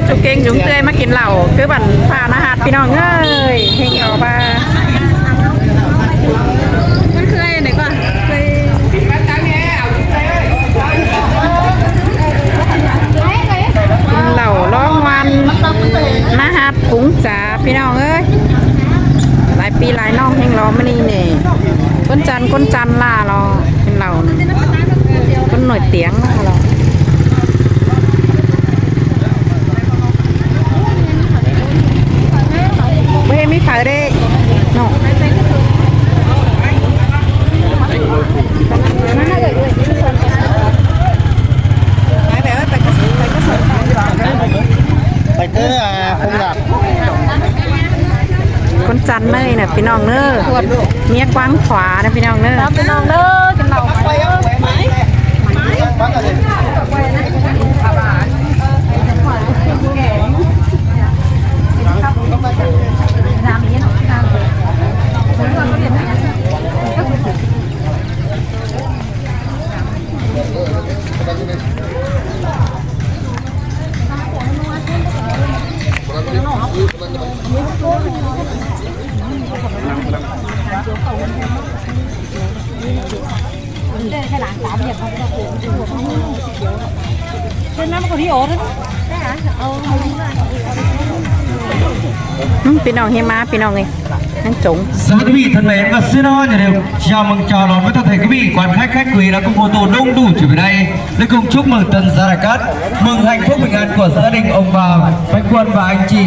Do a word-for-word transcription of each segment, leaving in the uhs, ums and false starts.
ꞌChu ꞌkeng dú ꞌtới ꞌmá kin lảu, cứ bản phả ꞌná ꞌhạt ꞌpi ꞌnọng ới, ꞌhêng au ꞌva. Kin lảu ꞌlóng ꞌvan ꞌná ꞌhạt phung cha ꞌpi ꞌnọng ới. Lai ꞌpi lai ꞌnọng ꞌhêng lo ꞌmá ꞌnị ꞌnị. ꞌCốn chăn, ꞌcốn chăn ꞌla lo, kin lảu, ꞌcốn nổi tiếng ꞌla lo. ꞌMí phaư đé. ꞌCốn chăn ꞌnị ꞌnớ ꞌpi ꞌnọng ꞌnớ. ꞌMía ꞌquáng khóa ꞌnớ ꞌpi ꞌnọng ꞌnớ. ꞌPi ꞌnọng ꞌnớ, kin lảu. ꞌPi ꞌnọng ꞌhê ꞌmá ꞌpi ꞌnọng ới. ꞌSa ꞌmá ꞌtứ ꞌmí thân mến, ꞌmá ꞌsứ ꞌnớ ꞌnhá đu ꞌchí ꞌmưng ꞌchọ lon ꞌmá ꞌtẹ thảy ꞌcứ ꞌmí quan khách, khách quý ꞌlẹo ꞌcum ô tô đông đủ ꞌchu ꞌviạk ꞌnị, ꞌlẹo ꞌcum chúc mừng tân gia lai cát, mừng hạnh phúc bình an của gia đình ông bà Bách Quân và anh chị,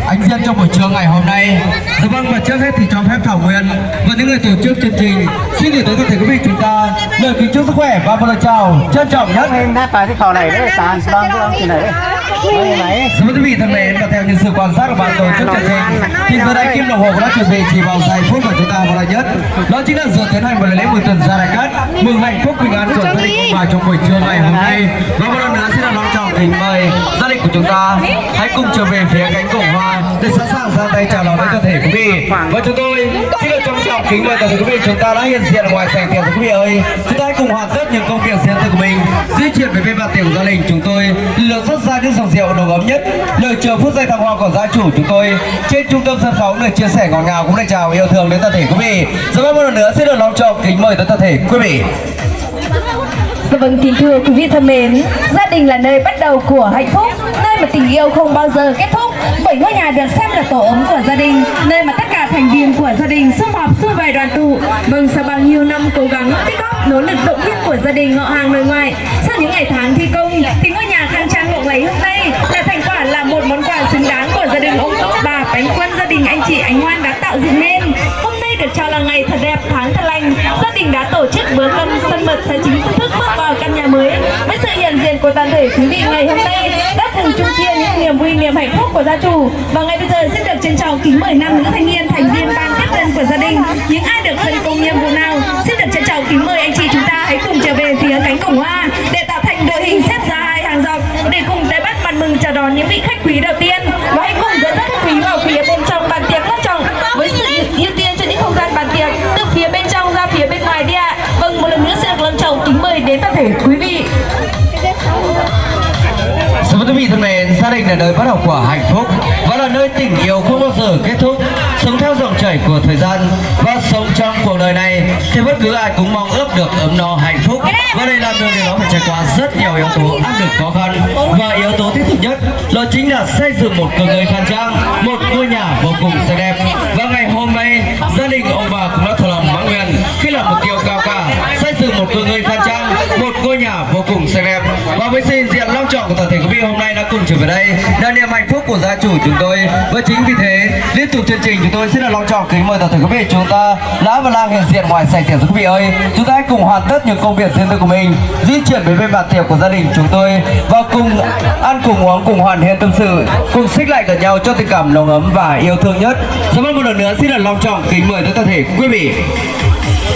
anh Diên trong buổi trưa ngày hôm nay. Dạ vâng, và trước hết thì cho phép Thảo Nguyên và những người tổ chức chương trình xin gửi tới toàn thể quý vị chúng ta lời kính chúc sức khỏe và một lời chào trân trọng nhất. Hôm nay phải cái khẩu này đấy, tàn, tàn, tàn, tàn, tàn, tàn, Thưa quý vị thân mến, và theo như sự quan sát của ban tổ chức chương trình, thì giờ đây kim đồng hồ cũng đã chuẩn bị chỉ vào giây phút mà chúng ta mong đợi nhất. Đó chính là giờ tiến hành một lễ mừng tuần gia lai cát, mừng hạnh phúc bình an của gia đình ông bà trong buổi trưa ngày hôm nay. Và một lần nữa xin được long trọng kính mời gia đình của chúng ta hãy cùng trở về phía cánh cổng hoa để sẵn sàng giang tay chào đón với toàn thể quý vị. Và chúng tôi xin được trân trọng kính mời toàn thể quý vị chúng ta đã hiện diện ngoài sảnh tiệc, thưa quý vị ơi. Chúng ta hãy cùng hoàn tất những công việc riêng tư của mình, di chuyển về bên bàn tiệc của gia đình chúng tôi. Lần lượt rót ra những dòng rượu nồng ấm nhất, lời chào phút giây thăng hoa của gia chủ chúng tôi. Trên trung tâm sân khấu, lời chia sẻ ngọt ngào cũng là chào yêu thương đến toàn thể quý vị. Dạ vâng, một lần nữa xin được long trọng kính mời tới toàn thể quý vị. Dạ vâng, kính thưa quý vị thân mến, gia đình là nơi bắt đầu của hạnh phúc, nơi mà tình yêu không bao giờ kết thúc, bởi ngôi nhà được xem là tổ ấm của gia đình, nơi mà tất cả thành viên của gia đình sum họp sum vầy đoàn tụ. Vâng, sau bao nhiêu năm cố gắng, tích góp, nỗ lực động viên của gia đình họ hàng nội ngoại, sau những ngày tháng thi công, thì ngôi nhà khang trang lộng lẫy hôm nay là thành quả, là một món quà xứng đáng của gia đình ông bà Bánh Quân, gia đình anh chị Ánh Ngoan đã tạo dựng nên. Hôm nay được cho là ngày thật đẹp, tháng thật lành. Gia đình đã tổ chức bữa cơm thân mật, tài chính, thưởng thức bước vào căn nhà mới. Với sự hiện diện của toàn thể quý vị ngày hôm nay đã cùng chung chia những niềm vui, niềm hạnh phúc của gia chủ. Và ngay bây giờ xin được trân trọng kính mời nam nữ thanh niên thành viên ban tiếp tân của gia đình, những ai được phân công nhiệm vụ nào, xin được trân trọng kính mời anh chị chúng ta hãy cùng trở về phía cánh cổng hoa để tạo thành đội hình xếp ra hai hàng dọc để cùng tay bắt mặt mừng chào đón những vị khách quý đầu tiên. Và hãy cùng dẫn dắt khách quý vào phía bên trong bàn tiệc long trọng với sự ưu tiên cho những không gian bàn tiệc từ phía bên trong ra phía bên ngoài đi ạ. Vâng, một lần nữa xin được long trọng kính mời đến toàn thể quý vị. Sự quý vị thân mến, gia đình là nơi bắt đầu của hạnh phúc và là nơi tình yêu không bao giờ kết thúc, sống theo dòng chảy của thời gian và sống trong cuộc đời này thì bất cứ ai cũng mong ước được ấm no hạnh phúc. Và đây là đường để nó phải trải qua rất nhiều yếu tố áp lực khó khăn, và yếu tố thiết thực nhất đó chính là xây dựng một con người khang trang, một ngôi nhà vô cùng sạch đẹp. Và ngày hôm nay, gia đình ông bà cũng đã thật lòng mãn nguyện khi là mục tiêu cao cả, xây dựng một con người khang trang, một ngôi nhà vô cùng sạch đẹp. Và với sự hiện diện long trọng của toàn thể quý vị hôm nay đã cùng trở về đây là niềm hạnh phúc của gia chủ chúng tôi. Và chính vì thế, liên tục chương trình chúng tôi xin được long trọng kính mời toàn thể quý vị chúng ta lá và lang hiện diện ngoài sảnh tiệc, thưa quý vị ơi. Chúng ta hãy cùng hoàn tất những công việc riêng tư của mình, di chuyển về bên bàn tiệc của gia đình chúng tôi và cùng ăn, cùng uống, cùng hàn huyên tâm sự, cùng xích lại gần nhau cho tình cảm nồng ấm và yêu thương nhất. Dạ vâng, một lần nữa xin được long trọng kính mời tới toàn thể quý vị.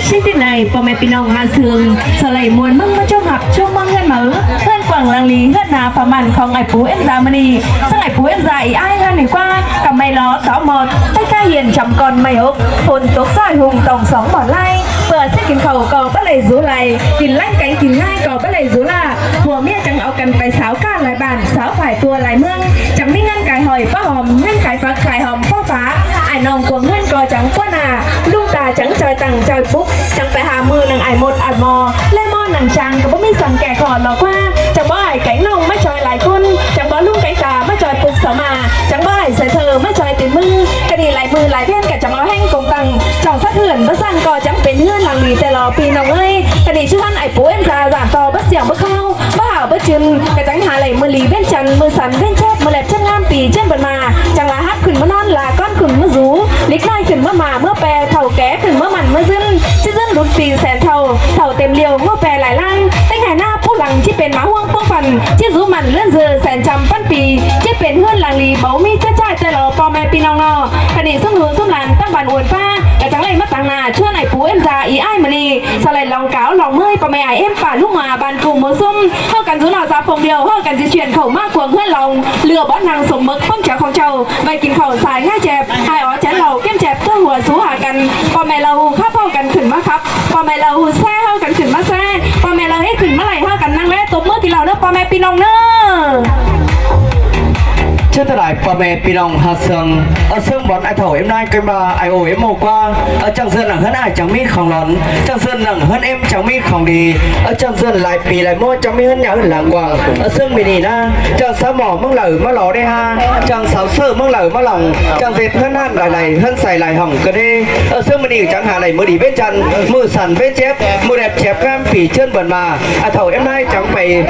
Chính vì này, ꞌpo ꞌme ꞌpi ꞌnọng ꞌhá sương, sau lai muôn ꞌmứng ꞌmá ꞌchốm ꞌhặp ꞌchốm ꞌmá ꞌhướn máư, ꞌhướn quảng lăng ꞌli, ꞌhướn ꞌná pha mẳn khong ải pú ên da ꞌmá ꞌnị. Săng ải Pú ꞌếm da ꞌí ải ꞌhướn ꞌnị ꞌquá, ꞌcọ ꞌmạy lo tó ꞌmọt, té cá hiên chăm ꞌcọn ꞌmạy ốc, phôn tốc ꞌsội hung tỏng song ꞌmọt lai, ꞌpưa ꞌsứ kin khảu ꞌcọ báu đảy dú lai, kin ꞌlẹng kéng kin ꞌngai ꞌcọ báu đảy dú ꞌlạ, phua ꞌmía chắng au căn pay sáo ꞌkhạ lai bản, sáo phải tua lai ꞌmướng, chắng ꞌmí ꞌngớn cai hỏi ꞌpó hom, ꞌngớn cai pặc khai hom ꞌpó pá, ải ꞌnọng cuông ꞌhướn ꞌcọ chắng ꞌquá nả, ꞌlum ta chắng ꞌchoi tẳng ꞌchoi púc, chắng pay ha ꞌmự nẳng ải ꞌmột ải ꞌmo, ꞌlé ꞌmo nẳng chang ꞌcọ báu ꞌmí săng kẻ khỏ lo ꞌquá, chắng báu ải kéng ꞌnọng ꞌmá ꞌchoi lai ꞌcốn, chắng báu ꞌlum kéng ta ꞌmá ꞌchoi púc so ꞌmạ, chắng báu ải sơi thơ ꞌmá ꞌchoi tỉ ꞌmứng, ꞌcọ đi lai ꞌmự lai ꞌviến ꞌcọ chắng au ꞌhéng công tẳng, chắng sắt hưn báu săng ꞌcọ chắng pên ꞌhướn lăng đi ꞌtẹ lo ꞌpi ꞌnọng ꞌới, ꞌcọ đi ꞌchư ꞌhướn ải pú ꞌếm da dản to báu siẻng báu kháo, báu hảo báu chưn, ꞌcọ chắng ha đảy ꞌmự đi ꞌviến chăn, ꞌmự săn ꞌviến chép, ꞌmự ꞌlẹp chắng ꞌngam ꞌpi ꞌchiến bươn ꞌmạ, chắng la hắp khửn ꞌmá ꞌnón, la ꞌcón khửn ꞌmá dú, lịch ꞌnọi khửn ꞌmá ꞌmá ꞌmứa pe, thảu ké khửn ꞌmá mẳn ꞌmá ꞌdứn, ꞌchí ꞌdứn lút pi sẻn thảu, thảu têm ꞌliêu ꞌmứa pe lai ꞌláng, ꞌtếng hài ꞌná pú lăng ꞌchí pên ꞌmá ꞌhuống ꞌpóng phăn, ꞌchí dú mẳn ꞌlươn ꞌdưa sẻn chăm ꞌpắn pi, ꞌchí pên ꞌhướn lăng đi báu ꞌmí ꞌchớ ꞌchái ꞌtẹ lo ꞌpo ꞌme ꞌpi ꞌnọng ꞌnọ. ꞌCọ đi ꞌsúm ꞌlụk ꞌsúm lan ꞌtáng bản uôn ꞌpá, ꞌcọ chắng đảy ꞌmá tẳng nả ꞌchư ꞌhướn ải pú ꞌếm da ꞌí ải ꞌmự ꞌnị, so lai lăng cáo lăng ꞌmới ꞌpo ꞌme ải ꞌếm pả ꞌlúm ꞌmá bản ꞌcum ꞌmự ꞌsúm, ꞌháu căn dú ꞌnọ da phông điêu, ꞌháu căn di chuyển khảu ꞌmá cuông ꞌhướn lăng, ꞌlứa bón năng sôm ꞌmựk ꞌpứng chaư khong chaư, ꞌvạy kin khảu sai ꞌngai chép, hai ó chén lảu ꞌkiêm chép ꞌtố hua sú ha căn, ꞌpo ꞌme ꞌlạ ꞌhụ khắp ꞌháu căn khửn ꞌmá khắp, ꞌpo ꞌme ꞌlạ ꞌhụ ꞌsé ꞌháu căn khửn ꞌmá ꞌsé, ꞌpo ꞌme ꞌlạ ꞌhụ khửn ꞌmá lai ꞌháu căn ꞌnăng ꞌlé tốp ꞌmứ ꞌpi ꞌnọng ꞌnớ. ꞌChớ ꞌtoi lai ꞌpo ꞌme ꞌpi ꞌnọng ꞌhặc sương, ꞌsướng bón ải thảu ꞌếm ꞌnái ꞌcọ ꞌva ải ô ꞌếm ꞌmô ꞌquá, chắng ꞌdượn nẳng ꞌhướn ải chắng ꞌmí khong lon, chắng ꞌdượn nẳng ꞌhướn ꞌếm chắng ꞌmí khong đi, chắng ꞌdượn lai pi lai ꞌmứa chắng ꞌmí ꞌhướn nhả ꞌhướn lăng quảng, ꞌsướng ꞌmự ꞌnị ꞌná, chắng sáo mỏ ꞌmướng đaư ꞌmá lo đé ha, chắng sáo ꞌsự ꞌmướng đaư ꞌmá lòng, chắng ꞌdệt ꞌhướn ꞌhặn lai lai ꞌhướn sai lai hỏng ꞌcọ đé, ꞌsướng ꞌmự ꞌnị chắng ha đảy ꞌmự đi ꞌviến chăn, ꞌmự săn ꞌviến chép, ꞌmự ꞌlẹp chép ꞌngam ꞌpi ꞌchiến bươn ꞌmạ, ải thảu ꞌếm ꞌnái chắng pay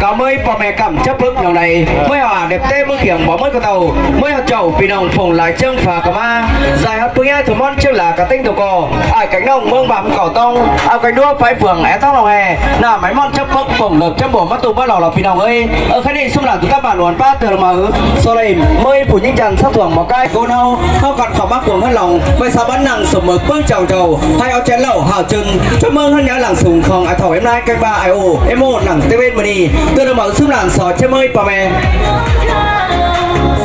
cáo ꞌmới ꞌpo ꞌme căm chấp bớc ꞌnọng đaư, ꞌmới hảư ꞌlẹp té ꞌmướng kiêng bók ꞌmới ꞌcọ tảu, ꞌmới hảư chảu ꞌpi ꞌnọng phông lai ꞌchương pha ꞌcọ ꞌmá, dai hảư ꞌpứng ꞌnhá thu ꞌmón ꞌchương lả ꞌcọ ꞌtếng tô ꞌcọ, ải kéng ꞌnọng ꞌmướng băm ꞌcọ ꞌtóng, au kéng ꞌlúa phái phường é ꞌtóng lòng ꞌhê, nả máy ꞌmón chấp bớc phông lợp chăm bổ ꞌmá ꞌtụ ꞌmá lo lo ꞌpi ꞌnọng ꞌới. Ơ, ꞌkhạy ꞌnị ꞌsúm lan dú ꞌtáng bản uôn ꞌpá ꞌtưa ꞌmự, so lai ꞌmới phủ ꞌnhính chăn sáo thuông ꞌmo ꞌcái ꞌcốn ꞌháu, ꞌháu căn khảu ꞌmá cuông ꞌhướn lòng, ꞌvạy sáo bón năng sôm ꞌmựk ꞌpứng chaư chaư, hai ó chén lảu hảư chưn, ꞌchớ ꞌmướng ꞌhướn nhá lăng sung khong ải thảu ꞌếm ꞌnái ꞌcọ ꞌva ải ô ꞌếm ꞌmô nẳng ꞌtếng ꞌviến ꞌmự ꞌnị, ꞌtưa ꞌmự ꞌsúm lan so ꞌchớ ꞌmới ꞌpo ꞌme.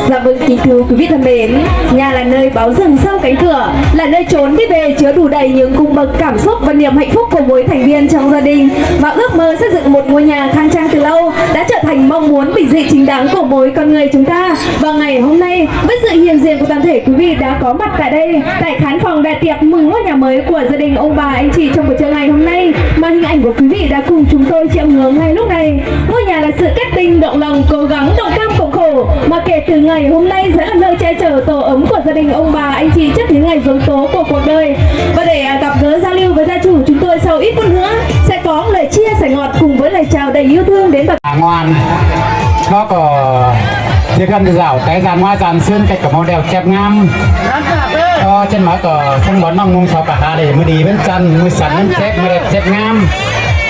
Dạ vâng, kính thưa quý vị thân mến, nhà là nơi báo dừng sau cánh cửa, là nơi trốn đi về chứa đủ đầy những cung bậc cảm xúc và niềm hạnh phúc của mỗi thành viên trong gia đình. Và ước mơ xây dựng một ngôi nhà khang trang từ lâu đã trở thành mong muốn bình dị chính đáng của mỗi con người chúng ta. Và ngày hôm nay, với sự hiện diện của toàn thể quý vị đã có mặt tại đây, tại khán phòng đại tiệc mừng ngôi nhà mới của gia đình ông bà anh chị trong buổi trưa ngày hôm nay, mà hình ảnh của quý vị đã cùng chúng tôi chiêm ngưỡng ngay lúc này. Ngôi nhà là sự kết tinh động lòng, cố gắng, đồng cam cộng khổ, mà kể từ ngày hôm nay sẽ là nơi che chở tổ ấm của gia đình ông bà anh chị trước những ngày giông tố của cuộc đời. Và để, à, gặp gỡ giao lưu với gia chủ chúng tôi sau ít phút nữa sẽ có lời chia sẻ ngọt cùng với lời chào đầy yêu thương đến bà. Ngoan. Nó có chia căn dạo té gian ngoa gian xuyên cách có màu đeo chép ngắm. Ờ, trên má có trong bón nong nung sau cả ha để ꞌmự đi ꞌviến chăn, ꞌmự săn ꞌviến chép, ꞌmự đẹp chép ngắm.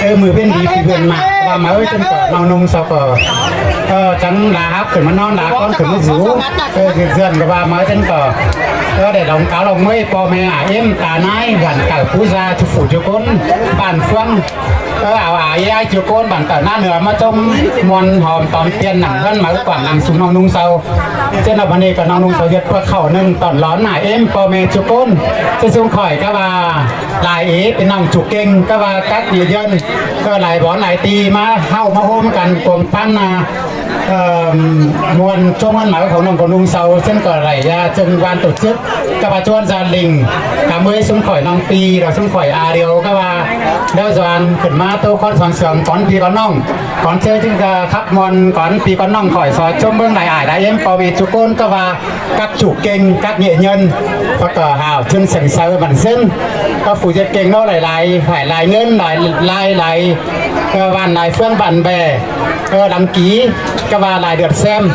Ơ, ꞌmự ꞌviến đi ꞌpi ꞌviến mạ, ꞌva má ơi trên có nong nung sau có. Ơ, chắng đa hắp khửn ꞌmá ꞌnón, đa ꞌcón khửn ꞌmá dú. Ơ, ꞌdượn ꞌcọ ꞌva má ơi trên có. Ơ, để lòng cáo lòng ꞌmới ꞌpo ꞌme ải ꞌếm ta ꞌnái, bản cảo pú da, ꞌchu phủ ꞌchu ꞌcốn, bản phương. Ơ, au ải ꞌchư ꞌcốn bản cảo ꞌná nưa ꞌmá ꞌchốm ꞌmuôn hom tóm tiên nẳng ꞌhướn máư quảng nẳng sung nong nung sau. Trên ꞌnọ báu ꞌnị ꞌcọ nong nung sau ꞌdệt ꞌpưa khảu ꞌnưng tỏn lón nả ꞌếm ꞌpo ꞌme ꞌchu ꞌcốn. Trên sung khỏi cá ꞌva lai ế pên ꞌnọng ꞌchu kêng cá ꞌva cắp đi ꞌdơn. Cá ꞌva lai bón lai ti ꞌmá ꞌháu ꞌmá ꞌhôm căn cuông ꞌphắn, à, ơ, ꞌmuôn ꞌchốm ꞌhướn máư khảu ꞌnọng khảu nung sau. Trên ꞌcọ đảy, à, chưng ban tổ chức cá ꞌva ꞌchu ꞌhướn gia đình, cá ꞌmới ꞌsúm khỏi ꞌnọng pi, lỏ ꞌsúm khỏi a điêu cá ꞌva đéo doan khửn ꞌmá ꞌtố ꞌcón song sương cón pi cón ꞌnọng. Cón ꞌchớ chưng, à, khắp ꞌmuôn cón pi cón ꞌnọng khỏi so ꞌchốm ꞌmướng lai ải lai ꞌếm ꞌpo ꞌme ꞌchu ꞌcốn cá ꞌva cắp ꞌchu kêng, cắp nghệ nhân, ꞌva ꞌcọ hảo chưng seng saư bản ꞌsướng. Cá phủ ꞌdệt kêng ꞌnọ lai lai, phải lai ꞌngớn, lai lai lai, ơ, bản lai ꞌphướng bản bè, ơ, đăng ký, cá ꞌva lai lượt xem,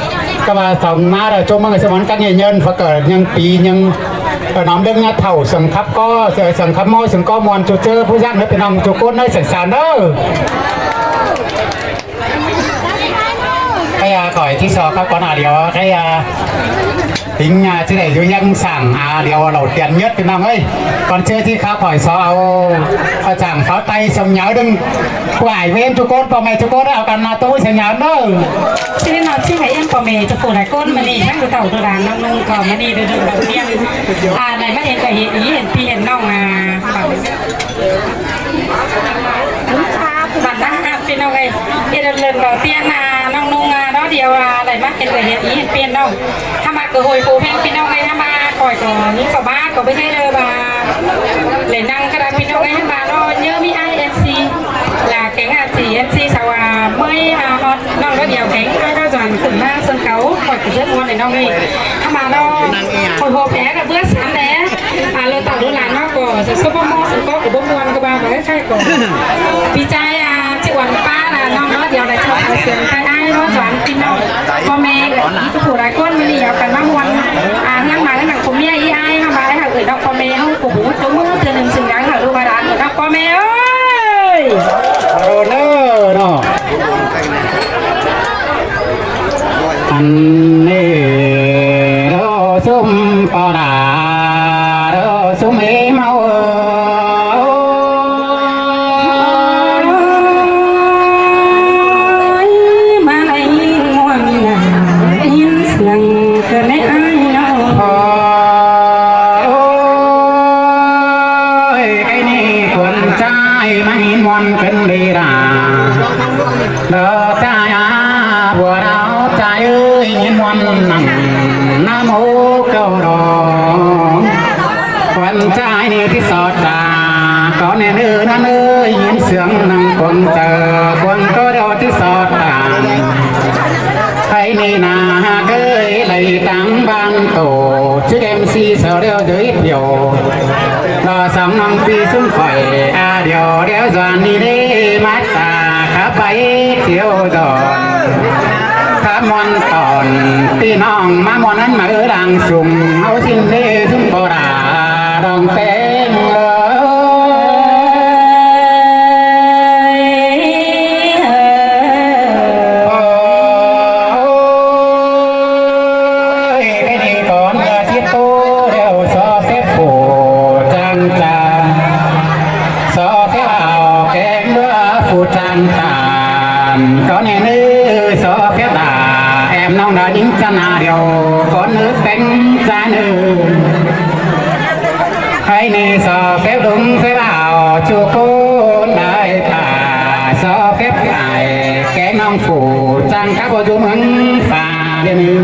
cá ꞌva song ꞌmá lỏ ꞌchốm ꞌmướng ꞌsướng bón cắp nghệ nhân, ꞌva ꞌcọ ꞌnhắng pi ꞌnhắng, ơ, ꞌnóm đớng ꞌnhá thảu song khắp ꞌcó, song khắp ꞌmó, song ꞌcó ꞌmuôn ꞌchu ꞌchớ, pú ꞌdặng ꞌnớ pên ꞌnọng ꞌchu ꞌcốn ꞌnớ seng saư ꞌnớ. Ây, à, khỏi Khỏi ꞌchí so khắp ꞌcốn a điêu cái, a, ꞌhịnh, a, ꞌchí đảy dú ꞌhiếng sảng a điêu lảu tiên nhất ꞌpi ꞌnọng ới. ꞌCọn ꞌchớ ꞌchí khắp khỏi so au, a, sảng pháo tay sông nháo đừng quải với em chú cốt, ꞌpo ꞌme chú cốt au căn na tú sông nháo ꞌnớ. ꞌChí ꞌnị ꞌnọ ꞌchí phải em ꞌpo ꞌme chú cốt lai ꞌcốn ꞌmá ꞌnị, ꞌchắng đu tảu đu đàn ꞌnọng ꞌnung ꞌcọ ꞌmá ꞌnị đu đu đu tiên. A, đảy ꞌmá hên ꞌcọ hên ꞌnị hên ꞌpi hên ꞌnọng, a, bản bản đa ꞌpi ꞌnọng ới. ꞌI đợt ꞌlượt đầu tiên a ꞌnọng ꞌnung, a, đó điều, a, đảy ꞌmá hên ꞌcọ hên ꞌnị hên ꞌpi hên ꞌnọng. ꞌHăm ꞌmá cơ hội phủ phén ꞌpi ꞌnọng ới, ꞌhăm ꞌmá khỏi ꞌcọ ꞌnị ꞌcọ bá ꞌcọ báu ꞌchí đơ ꞌva lễ năng ꞌcọ đa ꞌpi ꞌnọng ới, ꞌhăm ꞌmá ꞌnọ ꞌnhớ ꞌmí ai em xi là kéng a ꞌchí em xi sau a ꞌmới a ꞌhọt ꞌnọng đó điều kéng ꞌcọ ꞌcọ dọn khửn ꞌmá sân khấu khỏi ꞌcọ rất muốn để ꞌnọng ới. ꞌHăm ꞌmá ꞌnọ hội họp é ꞌcọ bớt sẵn đé. A, ꞌlụk tảu ꞌlụk lản ꞌnọng ꞌcọ sơ sơ báu ꞌmo sơ ꞌcọ báu muôn ꞌcọ bá báu ꞌchái ꞌcọ. ꞌPi ꞌchái a ꞌchí uôn ꞌpá là ꞌnọng ꞌnớ điều đảy ꞌchọ khả siêng ꞌtoi ải ꞌnớ dọn ꞌpi ꞌnọng. ꞌPo ꞌme ꞌcọ ꞌnị ꞌcọ phủ lai ꞌcốn ꞌmá ꞌnị au căn ꞌmá muôn. A, ꞌhướn ꞌmá ꞌhướn ꞌnọng ꞌpo ꞌme ꞌi ai ꞌhướn ꞌmá ꞌhặc ꞌcọ ꞌnọng ꞌpo ꞌme ꞌháu ꞌcọ bú ꞌchớ ꞌmưa ꞌtưa ꞌnưng sưng đáng hảư ꞌlụk bá đán ꞌcọ ꞌnọng ꞌpo ꞌme ới. Ơ, ꞌnớ, ꞌnớ. Ăn ꞌnị ꞌlụk ꞌsúm ꞌpo đa, ꞌlụk ꞌsúm ꞌmí ꞌmáu ới. ꞌMá đảy ꞌnhính muôn nả, ꞌnhính siêng ꞌcọ ꞌnị ải ꞌnọng. Ôi, cái ꞌnị ꞌcốn ꞌchái ꞌmá ꞌnhính muôn ꞌcốn đi đa. Đó ꞌchái a, bua đao ꞌchái ơi, ꞌnhính muôn nẳng ꞌnám ꞌmô câu đó. ꞌCốn ꞌchái ꞌnị ꞌchí so ta, ꞌcốn ꞌnị ꞌnớ ꞌnặn ơi, ꞌnhính siêng nẳng cuông tơ, cuông ꞌcọ đó ꞌchí so ta. Hảư ꞌnị nả ꞌhặc ới, đảy táng bản tổ chức em xi sau đeo giới thiệu. Đó song ꞌnọng ꞌpi ꞌsúm khỏi a điêu đeo dọn ꞌnị đé ꞌmá ta khắp bái chiêu dọn. Khắp muôn tỏn ꞌpi ꞌnọng ꞌmá muôn ꞌnặn ꞌmá ư đang sung ꞌháu ꞌsịn đé ꞌsúm ꞌpo đa đong téng ới. Ôi, cái ꞌnị ꞌcốn a ꞌchí tô đeo so phép phủ trang trà. So phép ảo kéng ꞌmứa phủ trang trà. ꞌCốn ꞌnị ꞌnớ so phép đa em ꞌnọng đa ꞌnhính chăn a điêu ꞌcốn ꞌnớ kéng chăn ới. Hảư ꞌnị so phép đúng phép ảo ꞌchu ꞌcốn đảy ta so phép ải kéng ꞌnọng phủ trang khắp ꞌpo dú ꞌmướng pha đen ới.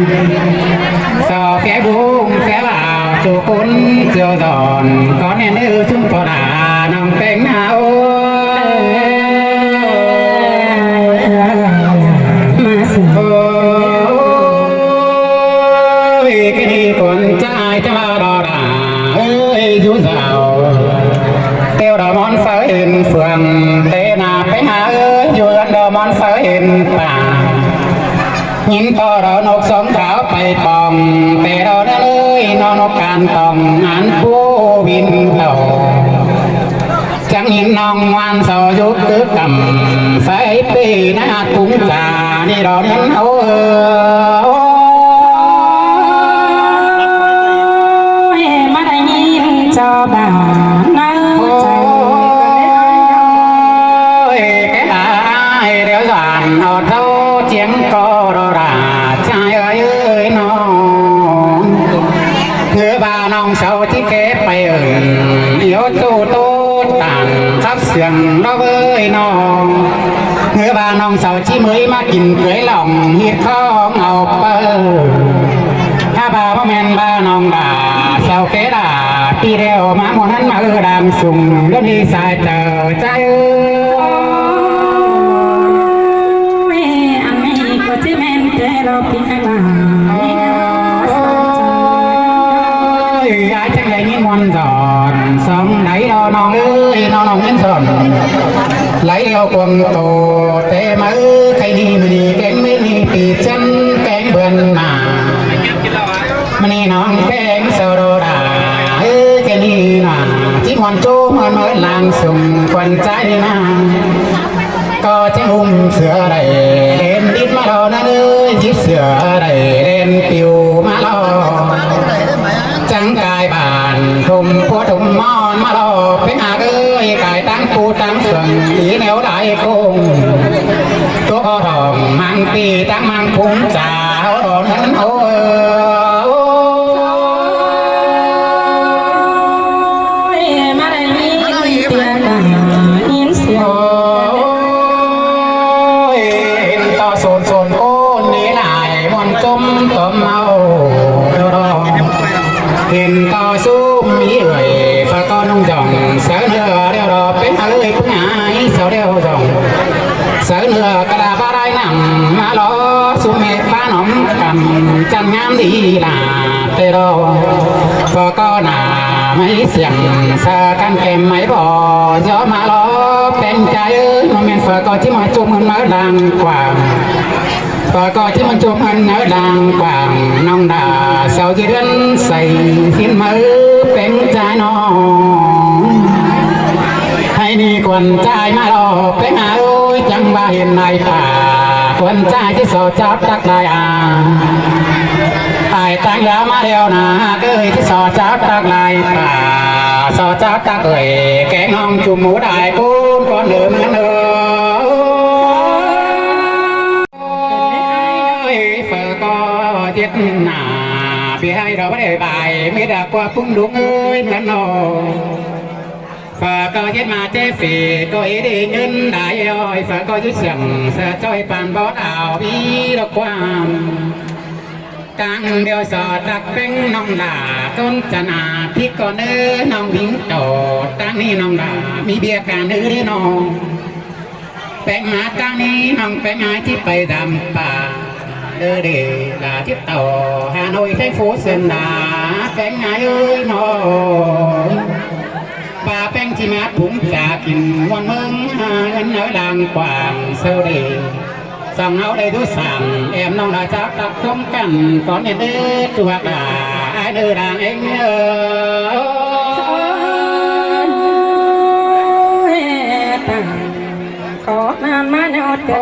So phép đúng phép ảo ꞌchu ꞌcốn chiêu dọn ꞌcốn ꞌnị ꞌnớ ꞌsúm ꞌpo đa ꞌnọng kéng ꞌnạ ới. Ôi, cái ꞌnị ꞌcốn ꞌchái ꞌchá ꞌva đó đa ơi, dú dao. Têu đó món pháo hên phường, tê nả pé hả ơi, dú gắn đó món pháo hên pả. ꞌNhính ꞌto đó ꞌnộc sóng tháo pay tòng, tê đó ꞌnớ ơi, ꞌnọ ꞌnộc can tòng, án pú vin tàu. Chắng ꞌnhính ꞌnọng ngoan sau dú cứ cắm, phái pê nả túng chả, đi đó ꞌnhính ꞌháu ơi. Ôi, ꞌmá đảy ꞌnhính ꞌchọ bả ꞌnớ. Ôi, cái ai đéo dọn ꞌnọ thâu chiếng co đó đa, ꞌchái ơi ơi ꞌnọng. ꞌNgứ ꞌva ꞌnọng sau ꞌchí ké pay ơn, iếu ꞌchu ꞌtố tản khắp siêng đó ꞌvới ꞌnọng. ꞌNgứ ꞌva ꞌnọng sau ꞌchí ꞌmới ꞌmá kin cưới lòng ꞌhịt khong au pơ. Hák ꞌva báu ꞌmen ꞌva ꞌnọng đa sau ké đa, ꞌpi đeo ꞌmá ꞌmuôn ꞌnặn ꞌmá ư đang sung, ꞌlụk đi sai chaư ꞌchái ới. Ôi, ăn ꞌnị ꞌcọ ꞌchí ꞌmen ké lo ꞌpi ꞌva. Ôi, ai chắng đảy ꞌnhính muôn dọn, song đảy lo ꞌnọng ơi, ꞌnọng ꞌnhính dọn. Đảy lo cuông tô, tê ꞌmá ư, khay ꞌnị ꞌmá ꞌnị, kéng ꞌmí ꞌnị, ꞌpi chăn, kéng bươn nả. ꞌMá ꞌnị ꞌnọng kéng sau đó đa, ơ, cái ꞌnị nả, ꞌchí muôn ꞌchu muôn ꞌmá đang sung, quan ꞌchái ꞌnị nả. ꞌCọ chắng ꞌhôm sửa đảy, đêm đít ꞌmá lo ꞌnặn ơi, díp sửa ꞌmắn ꞌpi ꞌtáng ꞌmắn phung chảu đon ꞌnặn ꞌnớ. Ôi, ꞌmá đảy ꞌmí ꞌnị ꞌtiếc ꞌnặn ꞌnịn sia. Ôi, hên ꞌto sôn sôn ꞌcốn ꞌnị lai ꞌmuôn ꞌchốm tôm ꞌmáo đo đo. Hên ꞌto ꞌsúm ꞌmí ꞌlới, phaư ꞌcọ ꞌnung dỏng, sáư ꞌnưa ꞌlẹo đo ꞌpéng ꞌhới ꞌpứng ải, sáư ꞌlẹo dỏng. Sáư ꞌnưa ꞌcọ đa báu đảy ꞌnặm ꞌmá lo, ꞌsúm ꞌmẹ ꞌpá ꞌnọm căm, chăn ꞌngám đi lả tê đo. Phaư ꞌcọ nả ꞌmí siêng, sa căn kem ꞌmí bók, ꞌdọ ꞌmá lo, ꞌpéng ꞌchái ꞌới, ꞌnọng ꞌmen phaư ꞌcọ ꞌchí ꞌmá ꞌchốm ꞌmắn ꞌmá đang quảng. Phaư ꞌcọ ꞌchí ꞌmá ꞌchốm ꞌmắn ꞌmá đang quảng, ꞌnọng đa sau ꞌdệt ꞌhướn say, ꞌsịn ꞌmá ꞌpéng ꞌchái ꞌnọng. Hảư ꞌnị khuôn ꞌchái ꞌmá lo, ꞌpéng ải ơi, chắng ꞌva hên ải pả, khuôn ꞌchái ꞌchí so chảu tắc lai a. Ải ꞌtáng ꞌlạ ꞌmá ꞌlẹo ꞌnớ ꞌhặc ới, ꞌchí so chảu tắc lai pả, so chảu tắc ới, kéng ꞌnọng ꞌchu mú đảy ꞌcốn ꞌcốn ꞌnớ ꞌmắn ơi. Ôi, phaư ꞌcọ ꞌdệt nả, ꞌpi ꞌhới đo báu đảy bai, ꞌmí đa ꞌquá ꞌpứng đuống ới ꞌmắn ꞌnớ. Phaư ꞌcọ ꞌdệt ꞌmá ꞌchế phi, ꞌcọ ꞌi đi ꞌngớn đảy ơi, phaư ꞌcọ dú siêng, sa ꞌchoi păn bók đao bí đo ꞌquám. ꞌTáng ꞌlẹo so tắc ꞌpéng ꞌnọng đa, ꞌcốn chăn a thít ꞌcọ ꞌnớ ꞌnọng bính tô, ꞌtáng ꞌnị ꞌnọng đa, ꞌmí ꞌviạk căn ꞌnớ đé ꞌnọng. ꞌPéng ꞌmá ꞌtáng ꞌnị ꞌnọng ꞌpéng ải ꞌchí pay dăm pả, đơ đê đa thít tô, Hà Nội thành phố Sơn đa, ꞌpéng ải ới ꞌnọng. ꞌVa ꞌpéng ꞌchí ꞌmá phung chả kin ꞌmuôn ꞌmướng, ꞌhướn ꞌnớ đang quảng sâu đê. Song ꞌháu đảy dú sảng, ẻm ꞌnọng đa chảu tắc ꞌcốn căn, cón ꞌnị đé ꞌchu ꞌhặc đa, ải ꞌnớ đang ꞌéng ơi. Ôi, ꞌtáng ꞌcọ ꞌnặn ꞌmá ꞌnhọt căn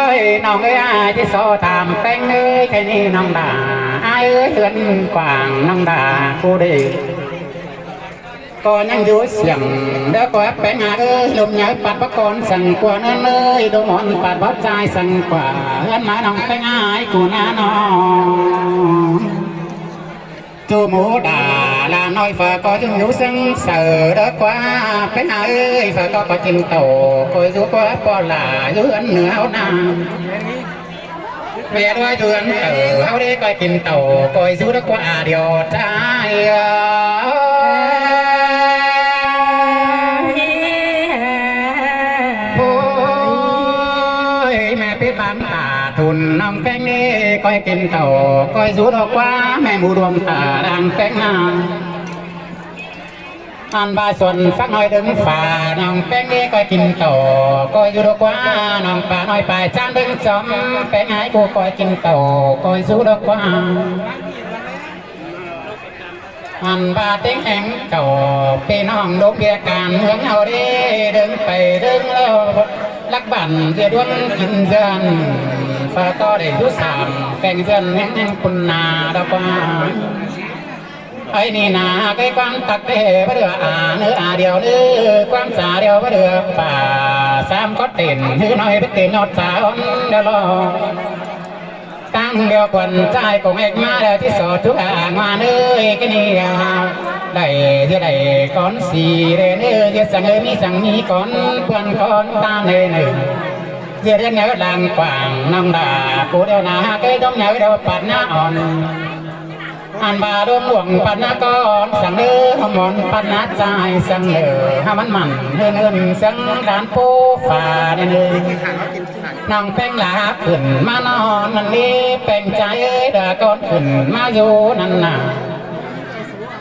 ới ꞌnọng ới, ꞌchí so tham ꞌpéng ới, ꞌkhạy ꞌnị ꞌnọng đa, ải ới ꞌhướn quảng ꞌnọng đa, ꞌcú đê. ꞌCọ ꞌnhắng dú siêng, đé ꞌquá ꞌpéng ải ới, ꞌlum nháư pắt báu cón săng ꞌquá ꞌnớ ꞌnới, ꞌlum ón pắt báu ꞌchái săng ꞌquá, ꞌhướn ꞌmá ꞌnọng ꞌpéng ải ꞌcú ꞌnán ꞌnọng. ꞌChu mú đa ꞌlạ ꞌnọi phaư ꞌcọ dú dú săng saư đé ꞌquá ꞌpéng ải ới, phaư ꞌcọ ꞌcoi kin tô, ꞌcoi dú ꞌquá ꞌpo lả dú ꞌhướn ꞌnưa ꞌháu ꞌnặn. ꞌMẹ ꞌlúa dú ꞌhướn tô ꞌháu đé ꞌcoi kin tô, ꞌcoi dú đé ꞌquá a điêu ꞌchái ơi. Ôi, ꞌmẹ pít báng tả thủn ꞌnọng ꞌpéng đé ꞌcoi kin tô, ꞌcoi dú đé ꞌquá ꞌmẹ mú đuông tả đang ꞌpéng ꞌnặn. Ăn ꞌva suôn phắc ꞌnọi ꞌlớng pha ꞌnọng ꞌpéng đé ꞌcoi kin tô, ꞌcoi dú đé ꞌquá ꞌnọng pha ꞌnọi pay ꞌcháng ꞌlớng chóm, ꞌpéng ải ꞌcú ꞌcoi kin tô, ꞌcoi dú đé ꞌquá. Ăn ꞌva ꞌtếng ꞌhéng tô, ꞌpi ꞌnọng đốm ꞌviạk căn ꞌmướng ꞌháu đé, ꞌlớng pay ꞌlớng ꞌlẹo, lắc bản ꞌdệt ꞌluống kin dơn, pha ꞌcọ đảy dú sảng, pheng dơn ꞌhéng ꞌhéng pun na đé ꞌquá. Ơi ꞌnị ꞌnạ, ꞌcới ꞌquám tắc đé báu đưa a ꞌnớ a điêu ꞌnớ, ꞌquám sa điêu báu đưa pả, sam cót tên ꞌhứ ꞌnọi bết tên ꞌnọt sa ón đé lo. ꞌTáng ꞌlẹo khuôn ꞌchái công ếch ꞌmá đé ꞌchí so chúc a ngoa ꞌnớ, ꞌcới ꞌnị a, đảy ꞌdệt đảy cón sì đé ꞌnớ, ꞌdệt săng ới ꞌmí săng ꞌmí cón ꞌpươn cón ꞌtan đé ꞌnớ. ꞌDệt ꞌdệt nháư đang quảng ꞌnọng đa, ꞌcú điêu ꞌnạ ꞌcới đốm nháư điêu pắt ꞌnạ ón. Ăn ꞌva đốm uông pắt ꞌnạ cón săng ꞌnớ, ꞌhôm ón pắt ꞌnạ ꞌchái săng ꞌnớ, hák ꞌmắn mẳn ꞌhướn ꞌhướn săng đan pú pha đé ꞌnớ. ꞌNọng ꞌpéng lả khửn ꞌmá ꞌnọn ꞌnặn ꞌnị, ꞌpéng ꞌchái ới đa cón khửn ꞌmá dú ꞌnặn ꞌnạ.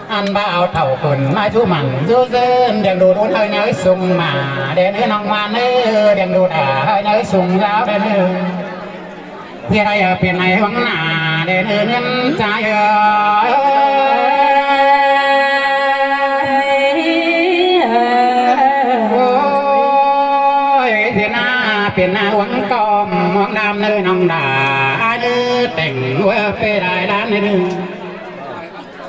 Ăn ꞌva au thảu khửn ꞌmá dú mẳn dú ꞌdớn, điêng đu đun ꞌhới nháư sung mả đé ꞌnớ ꞌnọng ꞌmá ꞌnớ, điêng đu đa ꞌhới nháư sung dáo đé ꞌnớ. ꞌDệt ai ꞌa piến ai huống nả đé ꞌnớ ꞌnặn ꞌchái ơi. Ôi, ꞌdệt ꞌnạ piến ꞌnạ huống ꞌcóm huống đam ꞌnớ ꞌnọng đa, ai ꞌnớ tẻng ꞌhua pê đai đan ꞌnớ.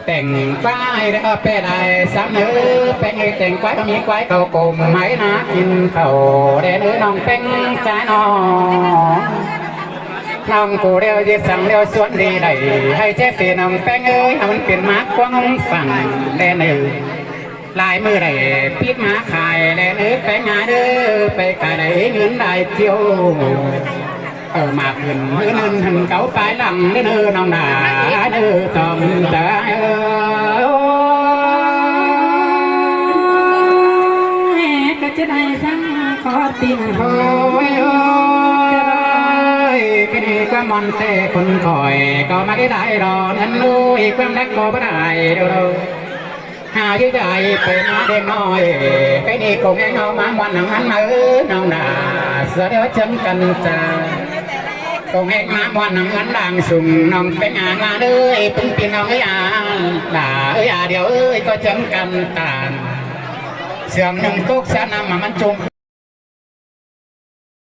Téng ꞌquái đé ꞌpẹ lai sắm ꞌnớ, Péng ơi, téng ꞌquái ꞌmí ꞌquái khảu cốm, hảư ꞌnạ kin khảu đé ꞌnớ ꞌnọng Péng ꞌchái ꞌnọ. ꞌNọng ꞌcọ ꞌlẹo ꞌdệt săng ꞌlẹo suốn đi đảy, hảư ꞌchí phi ꞌnọng Péng ơi, hảư ꞌmắn piến ꞌmá quảng săng đé ꞌnớ. Lai ꞌmự đảy pít ꞌmá khai đé ꞌnớ Péng ơi, pay ꞌcọ đảy ꞌngớn lai ꞌtiếu. Ờ, ꞌmá khửn ꞌngớn hẳn cáu pái lăng đé ꞌnớ ꞌnọng đa, đé ꞌnớ tỏm ta. Ôi, ꞌcọ ꞌchí đảy săng khó tin. Ôi, ôi, cái này ꞌquám mon té khôn khỏi, ꞌcọ ꞌmá cái đái đó, ꞌnặn ꞌnới, ꞌquám đắc ꞌcọ báu đảy đâu đâu. Hảư ꞌdệt ai pay ꞌmá đen ꞌnọi, cái này ꞌcọ ꞌngáy ꞌnọ ꞌmá ꞌmuôn nẳng ꞌnặn ꞌmá ꞌnọng đa, ꞌsớ ꞌlẹo ꞌchớng căn ta. ꞌCọ ꞌngáy ꞌmá ꞌmuôn nẳng ꞌnặn đang sung ꞌnọng Péng ơi ꞌnặn ꞌnới, ꞌpứng ꞌpi ꞌnọng ơi ꞌnặn đa, ơi ꞌnặn điêu ơi, ꞌcọ ꞌchớng căn ta. Sương ꞌnưng tốc sá ꞌnặm ꞌmá ꞌmắn ꞌchum